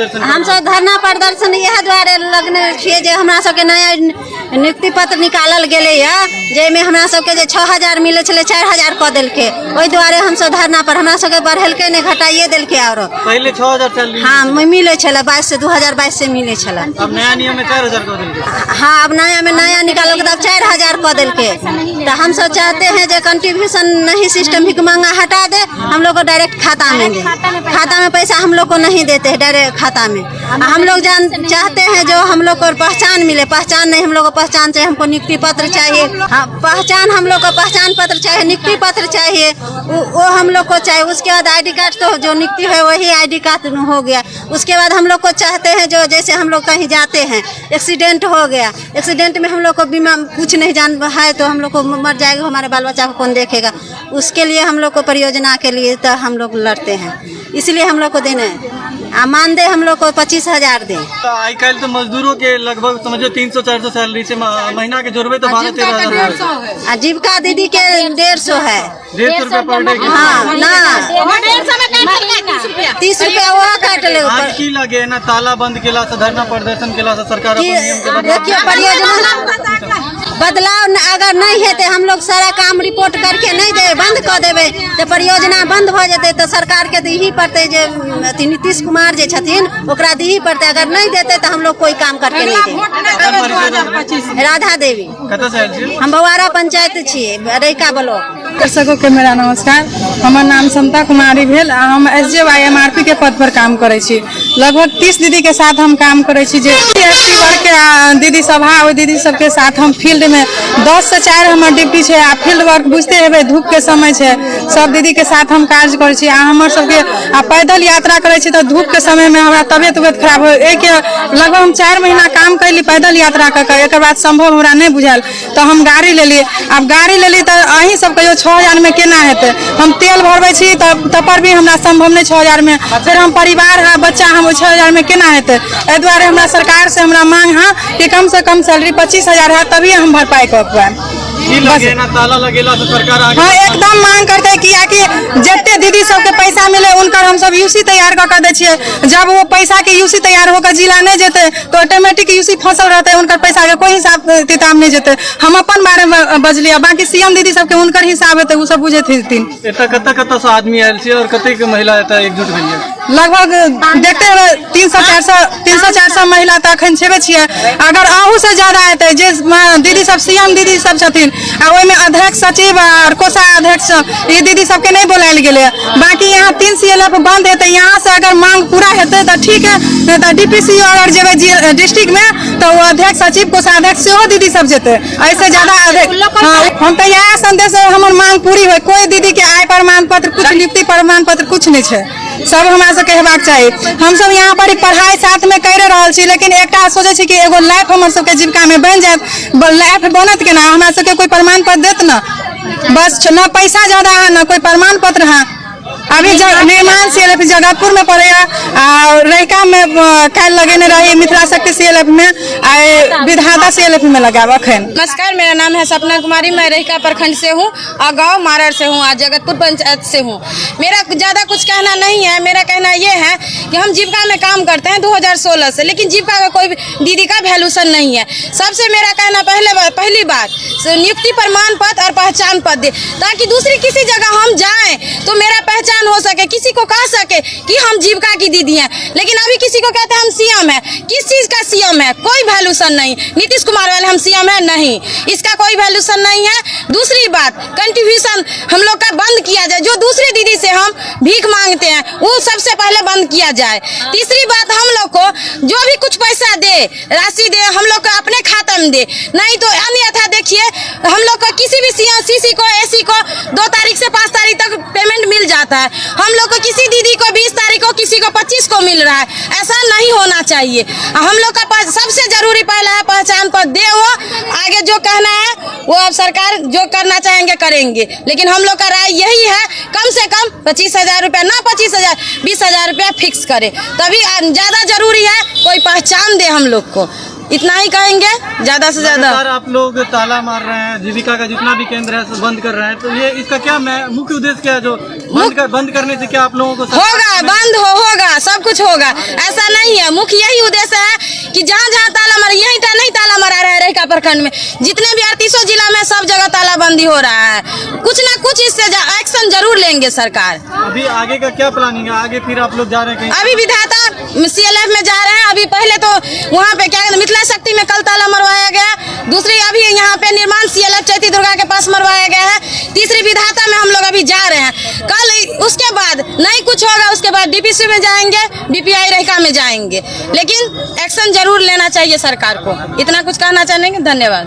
प्रदर्शन हम सब धरना प्रदर्शन इएह दुआरे लगने छियै जे हमरा सबके नया नियुक्ति पत्र निकालल गेलैए, जाहिमे हमरा सबके जे 6000 मिलै छलै 4000 कऽ देलकै। ओहि दुआरे हमसब धरना पर, हमरा सबके बढ़ेलकै नहि, घटाइए देलकै। आरो पहिले 6000 सैलरी? हाँ, मिलै छलै 22 से, 2022 से मिलै छलै। अब नया नियम में 4000 कऽ देलकै? हाँ, अब नया में नया निकालल तऽ अब 4000 कऽ देलकै। तऽ हम सब चाहते हैं जे कंट्रीब्यूशन नहीं सिस्टम, भिख मांगा हटा दे, हम लोग को डायरेक्ट खाता में दे। खाता में पैसा हम लोग को नहीं देते हैं, डायरेक्ट खाता में। आ हम लोग जान चाहते हैं जो हम लोग को पहचान मिले। पहचान नहीं, हम लोग को पहचान चाहिए, हमको नियुक्ति पत्र चाहिए। हाँ, पहचान, हम लोग को पहचान पत्र चाहिए, नियुक्ति पत्र चाहिए, वो हम लोग को चाहिए। उसके बाद आईडी कार्ड तो जो नियुक्ति है वही आईडी कार्ड हो गया। उसके बाद हम लोग को चाहते हैं जो जैसे हम लोग कहीं जाते हैं, एक्सीडेंट हो गया, एक्सीडेंट में हम लोग को बीमा कुछ नहीं जान है तो हम लोग को मर जाएगा, हमारे बाल बच्चा को कौन देखेगा? उसके लिए हम लोग को परियोजना के लिए तो हम लोग लड़ते हैं, इसलिए हम लोग को देने आ मानदेय हम लोग को 25,000 दें। तऽ आइ काल्हि तऽ मजदूरो के लगभग समझो 300-400 सैलरी छै, महीना के जोड़बै तऽ 12-13 हजार। आ जीविका दीदी के 150 है। 150 रुपया पर डे के? हाँ ना, 30 रुपया वो काट ले। आज की लगे ना ताला बंद केला से, धरना प्रदर्शन केला से सरकार अपन नियम के बदलाव? देखियो, परियोजना बदलाव अगर नहीं हेतै, हम लोग सारा काम रिपोर्ट करके नहीं देबै, बंद कऽ देबै तऽ परियोजना बंद भऽ जेतै। तऽ सरकारके दही पड़तै जे अथी नीतीश कुमार जे छथिन, ओकरा दही पड़तै। अगर नहीं देतै तऽ हम लोग कोई काम करके नहीं देबै। राधा देवी। कतऽ से आयल छी? हम बवारा पंचायत छियै, रैका ब्लॉक। दर्शकों के मेरा नमस्कार। हमर नाम समता कुमारी भेल आ हम एस जे वाई एम आर पी के पद पर काम करै छी। लगभग 30 दीदी के साथ हम काम करै छी। जे एस टी वर्ग के दीदी सब है, ओहि दीदी सबके साथ हम फील्ड में 10 से 4 हमर ड्यूटी छै। आ फील्ड वर्क बुझते हेबै, धूप के समय छै। सब दीदी के साथ हम कार्य करै छी। आ हमर सबके आ पैदल यात्रा करै छी तऽ धूप के समय में हमरा तबियत उबियत खराब हो। एहिके लगभग हम 4 महीना काम कैली पैदल यात्रा कऽ के। एकर बाद संभव हमरा नहि बुझायल तऽ हम गाड़ी लेली। आब गाड़ी लेली तऽ अहीं सब कहियो, 6000 मे केना हेतै? हम तेल भरबै छी तब तब पर भी हमरा संभव नहि 6000 मे। फेर हम परिवार है, बच्चा, हम ओहि 6000 मे केना हेतै? एहि दुआरे हमरा सरकार से हमरा मांग है कि कम से कम सैलरी 25,000 है, तभी हम भरपाई कऽ पाएब। की लगे ना ताला लगेला से सरकार आगे? हाँ, एकदम मांग करते, कियाकि जते दीदी सबके पैसा मिले, उनकर हम सब यूसी तैयार कऽ के दै छियै। जब वो पैसा के यूसी तैयार होकर जिला नहीं जेते तो ऑटोमेटिक यूसी फसल रहते, उनकर पैसा के कोई हिसाब किताब नहीं जेते। हम अपन बारे में बजलियै, बाकी सीएम दीदी सबके हुनकर हिसाब हेतै, ओ सब बुझैत हेथिन। एतऽ कतऽ कतऽ से आदमी आयल छै और कतेक महिला एतऽ एकजुट भेलियै? लगभग देखते हुए 300-400, 300-400 महिला तऽ अखन छेबे छियै। अगर अहू से ज्यादा हेतै, जे दीदी सब सीएम दीदी सब छथिन आ ओहिमे अध्यक्ष, सचिव और कोषाध्यक्ष, ई दीदी सबके नहि बोलायल गेलै। बाकी यहाँ तीन सी एल एफ बंद हेतै। यहाँ से अगर मांग पूरा हेतै तऽ ठीक है, नहि तऽ डीपीसी अगर जेबै डिस्ट्रिक्ट में तऽ ओ अध्यक्ष, सचिव, कोषाध्यक्ष सेहो दीदी सब जेतै। ऐसे ज्यादा। हाँ, हम तऽ इएह संदेश, हमर मांग पूरी होय। कोई दीदी के आय प्रमाण पत्र कुछ, नियुक्ति प्रमाण पत्र कुछ नहि छै। सब हमरा सबके हेबाक चाही। हमसब यहाँ पर पढ़ाई साथ में कर रहल छी, लेकिन एकटा सोचै छी कि एगो लाइफ हमर सबके जीविका में बनि जायत। लाइफ बनत केना? हमरा सबके कोई प्रमाण पत्र देत न बस। न पैसा ज्यादा है, न कोई प्रमाण पत्र है। अभी निर्माण सी एल एफ जगतपुर में पड़ैया आ रैका में काल्हि लगेने रही मिथिला शक्ति सी एल एफ में, आ विधाता सी एल एफ में लगायब अखन। नमस्कार, मेरा नाम है सपना कुमारी। मैं रहिका प्रखंड से हूँ और गांव मारर से हूँ और जगतपुर पंचायत से हूँ। मेरा ज़्यादा कुछ कहना नहीं है। मेरा कहना ये है कि हम जीविका में काम करते हैं 2016 से, लेकिन जीविका का कोई भी दीदी का वैल्यूशन नहीं है। सबसे मेरा कहना पहले पहली बात नियुक्ति प्रमाण पत्र और पहचान पत्र दे, ताकि दूसरी किसी जगह हम जाएं तो मेरा पहचान हो सके, किसी को कह सके कि हम जीविका की दीदी हैं। लेकिन अभी किसी को कहते हैं हम सीएम है। किस चीज़ का सीएम है? कोई वैल्यूशन नहीं। नीतीश कुमार वाले हम सीएम है नहीं, इसका कोई वैल्यूशन नहीं है। दूसरी बात, कंट्रीब्यूशन हम लोग का बंद किया जाए। जो दूसरी दीदी से हम भीख मांगते हैं, वो सबसे पहले बंद किया जाए। तीसरी बात, हम लोग को जो भी कुछ पैसा दे, राशि दे, हम लोग को अपने खाता में दे, नहीं तो अन्यथा देखिए, हम लोग को किसी भी सी सी को, एसी को 2 तारीख से 5 तारीख तक पेमेंट मिल जाता है। हम लोग को किसी दीदी को 20 तारीख को, किसी को 25 को मिल रहा है। ऐसा नहीं होना चाहिए। हम लोग का सबसे जरूरी पहला है पहचान पत्र दे। वो आगे जो कहना है वो अब सरकार जो करना चाहेंगे करेंगे, लेकिन हम लोग का राय यही है, कम से कम 25,000 रुपया, ना 25,000, 20,000 रुपया फिक्स करे, तभी ज़्यादा जरूरी है कोई पहचान दे हम लोग को। इतना ही कहेंगे ज़्यादा से ज़्यादा। लगातार आप लोग ताला मार रहे हैं, जीविका का जितना भी केंद्र है सब बंद कर रहे हैं, तो ये इसका क्या मैं मुख्य उद्देश्य क्या है? जो बंद करने से क्या आप लोगों को होगा? है, बंद हो होगा, सब कुछ होगा, ऐसा नहीं है। मुख्य यही उद्देश्य है कि जहाँ जहाँ ताला मारा, यही नहीं ताला मारा रहा है रहिका प्रखंड में, जितने भी 38 जिला में सब जगह तालाबंदी हो रहा है। कुछ ना कुछ इससे एक्शन जरूर लेंगे सरकार। अभी आगे का क्या प्लानिंग है? आगे फिर आप लोग जा रहे हैं कहीं? अभी विधाता सीएलएफ में जा रहे हैं। अभी पहले तो वहाँ पे क्या कहते हैं, मिथिला शक्ति में कल ताला मरवाया गया, दूसरी अभी यहाँ पे निर्माण सीएलएफ चैती दुर्गा के पास मरवाया गया है, तीसरी विधाता में हम लोग अभी जा रहे हैं। कल उसके बाद नहीं कुछ होगा, उसके बाद डीपीसी में जाएंगे, डीपीआई रहिका में जाएंगे, लेकिन एक्शन जरूर लेना चाहिए सरकार को। इतना कुछ कहना चाहेंगे। धन्यवाद।